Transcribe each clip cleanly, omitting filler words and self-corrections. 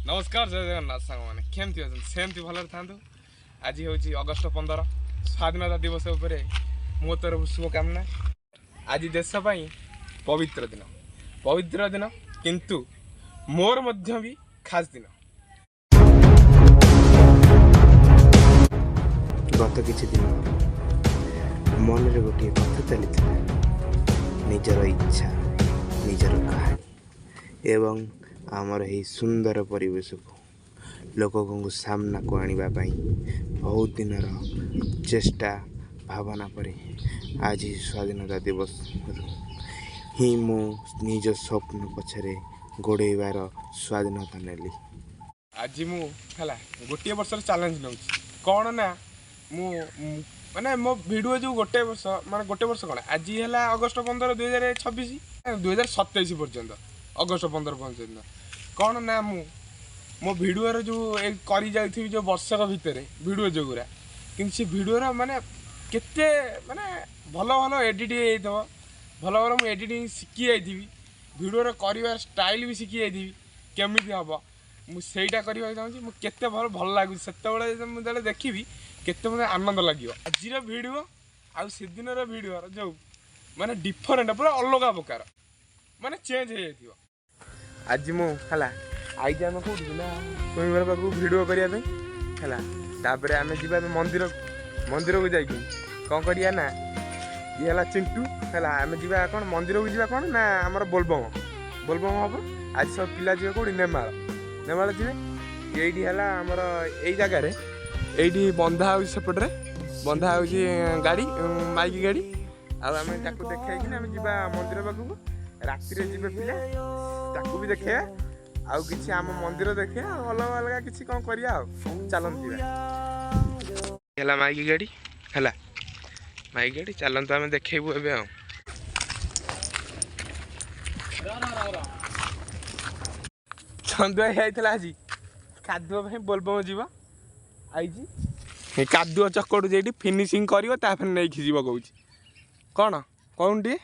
ନମସ୍କାର, ଜୟ ଜଗନ୍ନାଥ ସାଙ୍ଗମାନେ। କେମିତି ଅଛନ୍ତି? ସେମିତି ଭଲରେ ଥାନ୍ତୁ। ଆଜି ହେଉଛି ଅଗଷ୍ଟ 15, ସ୍ୱାଧୀନତା ଦିବସ ଉପରେ ମୋ ତରଫରୁ ଶୁଭକାମନା। ଆଜି ଦେଶ ପାଇଁ ପବିତ୍ର ଦିନ, ପବିତ୍ର ଦିନ, କିନ୍ତୁ ମୋର ମଧ୍ୟ ବି ଖାସ୍ ଦିନ। ଗତ କିଛି ଦିନ ମନରେ ଗୋଟିଏ କଥା ଚାଲିଥିଲା, ନିଜର ଇଚ୍ଛା, ନିଜର କାହାଣୀ ଏବଂ ଆମର ଏହି ସୁନ୍ଦର ପରିବେଶକୁ ଲୋକଙ୍କୁ ସାମ୍ନାକୁ ଆଣିବା ପାଇଁ ବହୁତ ଦିନର ଚେଷ୍ଟା ଭାବନା ପରେ ଆଜି ସ୍ୱାଧୀନତା ଦିବସରୁ ହିଁ ମୁଁ ନିଜ ସ୍ୱପ୍ନ ପଛରେ ଗୋଡ଼େଇବାର ସ୍ୱାଧୀନତା ନେଲି। ଆଜି ମୁଁ ହେଲା ଗୋଟିଏ ବର୍ଷର ଚ୍ୟାଲେଞ୍ଜ ନେଉଛି। କ'ଣ ନା ମୁଁ ମାନେ ମୋ ଭିଡ଼ିଓ ଯେଉଁ ଗୋଟେ ବର୍ଷ, ମାନେ ଗୋଟେ ବର୍ଷ କ'ଣ, ଆଜି ହେଲା ଅଗଷ୍ଟ 15 2026, 2027 ପର୍ଯ୍ୟନ୍ତ, ଅଗଷ୍ଟ 15 ପର୍ଯ୍ୟନ୍ତ, କ'ଣ ନା ମୁଁ ମୋ ଭିଡ଼ିଓର ଯେଉଁ ଏ କରି ଯାଇଥିବି ଯେଉଁ ବର୍ଷକ ଭିତରେ ଭିଡ଼ିଓ ଯେଉଁଗୁରା, କିନ୍ତୁ ସେ ଭିଡ଼ିଓର ମାନେ କେତେ ମାନେ ଭଲ ଭଲ ଏଡ଼ିଟ୍ ହେଇଯାଇଥିବ, ଭଲ ଭଲ ମୁଁ ଏଡ଼ିଟିଂ ଶିଖି ଯାଇଥିବି, ଭିଡ଼ିଓର କରିବାର ଷ୍ଟାଇଲ୍ ବି ଶିଖି ଯାଇଥିବି କେମିତି ହେବ, ମୁଁ ସେଇଟା କରିବାକୁ ଚାହୁଁଛି। ମୁଁ କେତେ ଭଲ ଭଲ ଲାଗୁଛି ସେତେବେଳେ ମୁଁ ଯେତେବେଳେ ଦେଖିବି, କେତେ ମୋତେ ଆନନ୍ଦ ଲାଗିବ। ଆଜିର ଭିଡ଼ିଓ ଆଉ ସେଦିନର ଭିଡ଼ିଓର ଯେଉଁ ମାନେ ଡିଫରେଣ୍ଟ, ପୁରା ଅଲଗା ପ୍ରକାର, ମାନେ ଚେଞ୍ଜ ହେଇଯାଇଥିବ। ଆଜି ମୁଁ ହେଲା ଆଇଛି ଆମେ କେଉଁଠିକି ନା କୁଇଁଘର ପାଖକୁ ଭିଡ଼ିଓ କରିବା ପାଇଁ ହେଲା। ତାପରେ ଆମେ ଯିବା ଏବେ ମନ୍ଦିର। ମନ୍ଦିରକୁ ଯାଇକି କ'ଣ କରିବା ନା, ଇଏ ହେଲା ଚିଣ୍ଟୁ ହେଲା, ଆମେ ଯିବା କ'ଣ ମନ୍ଦିରକୁ ଯିବା, କ'ଣ ନା ଆମର ବୋଲବମ, ବୋଲବମ ହେବ ଆଜି। ସବୁ ପିଲା ଯିବେ କେଉଁଠି? ନେମାଳ, ନେମାଳ ଯିବେ। ଏଇଠି ହେଲା ଆମର ଏଇ ଜାଗାରେ ଏଇଠି ବନ୍ଧା ହେଉଛି, ସେପଟରେ ବନ୍ଧା ହେଉଛି ଗାଡ଼ି, ମାଇକି ଗାଡ଼ି। ଆଉ ଆମେ ତାକୁ ଦେଖେଇକିନି ଆମେ ଯିବା ମନ୍ଦିର ପାଖକୁ। ରାତିରେ ଯିବେ ପିଲା, ତାକୁ ବି ଦେଖେଇବା, ଆଉ କିଛି ଆମ ମନ୍ଦିର ଦେଖିବା, ଆଉ ଅଲଗା ଅଲଗା କିଛି କ'ଣ କରିବା। ଆଉ ଚାଲନ୍ତୁ ଯିବା। ହେଲା ମାଇକି ଗାଡ଼ି, ହେଲା ମାଇକି ଗାଡ଼ି। ଚାଲନ୍ତୁ ଆମେ ଦେଖେଇବୁ ଏବେ। ଆଉ ଚନ୍ଦୁଆ ହେଇଯାଇଥିଲା ଆଜି କାଦୁଅ ପାଇଁ, ବୋଲବମ ଯିବ ଆଇଛି, କାଦୁଅ ଚକଡୁଛି ଏଇଠି, ଫିନିସିଂ କରିବ, ତାପରେ ନେଇକି ଯିବ କହୁଛି। କ'ଣ କହୁନ ଟିକେ।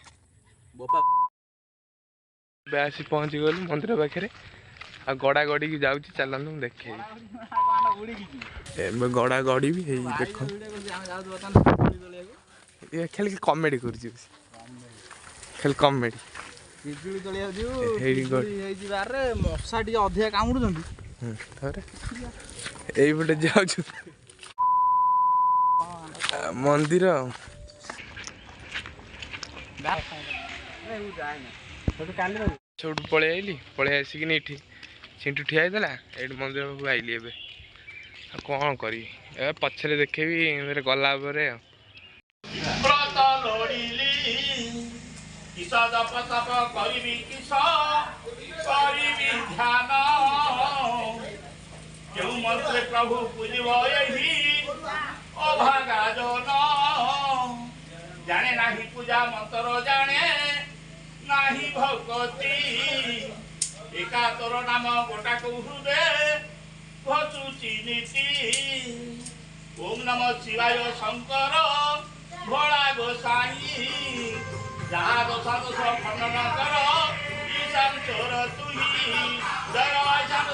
ଏବେ ଆସି ପହଞ୍ଚିଗଲୁ ମନ୍ଦିର ପାଖରେ, ଆଉ ଗଡ଼ା ଗଡ଼ିକି ଯାଉଛି। ଚାଲନ୍ତୁ ମୁଁ ଦେଖେଇବି। ଏବେ ଗଡ଼ା ଗଡ଼ିବି। ହେଇ ଦେଖ, ଏ ଖାଲି କମେଡି କରୁଛି, ଖାଲି କମେଡି। ପିଜୁଳି ତୋଳିବାକୁ ଯିବୁ। ପିଜୁଳି ହେଇଛି ବାରରେ, ମଶା ଟିକେ ଅଧିକା କାମୁଡୁଛନ୍ତି। ତାପରେ ଏଇପଟେ ଯାଉଛୁ ମନ୍ଦିର। ସେଉଠୁ ପଳେଇ ଆଇଲି, ପଳେଇ ଆସିକିନି ଏଠି ଚିଣ୍ଟୁ ଠିଆ ହେଇଥିଲା, ଏଇଠି ମନ୍ଦିର ପାଖକୁ ଆଇଲି ଏବେ। ଆଉ କ'ଣ କରିବି, ଏବେ ପଛରେ ଦେଖେଇବି ଗଲା ପରେ। ଆଉ ବ୍ରତ ଲୋଡ଼ିଲି କିସ, ଜପ ତପ କରିବି କିସ, କରିବି ଧ୍ୟାନ କେଉଁ ମନ୍ତ୍ରେ ପ୍ରଭୁ ପୂଜିବ ଏହି ଅଭାଗା ଜନ? ଜାଣେ ନାହିଁ ପୂଜା ମନ୍ତ୍ର, ଜାଣେ ନାହିଁ ଭଗତି, ଏକା ତୋର ନାମ ଗୋଟାକୁ ହୃଦେ ଭସୁଛି ନୀତି। ଓಂ ନମ ଶିବାୟ ଶଙ୍କର ଭୋଳା ଗୋସାଇ, ଯାହା ଦୋଷ ଦୋଷ ଖଣ୍ଡନ କର ଈଶାନ ଚୋର ତୁହି। ଜୟ ଈଶାନ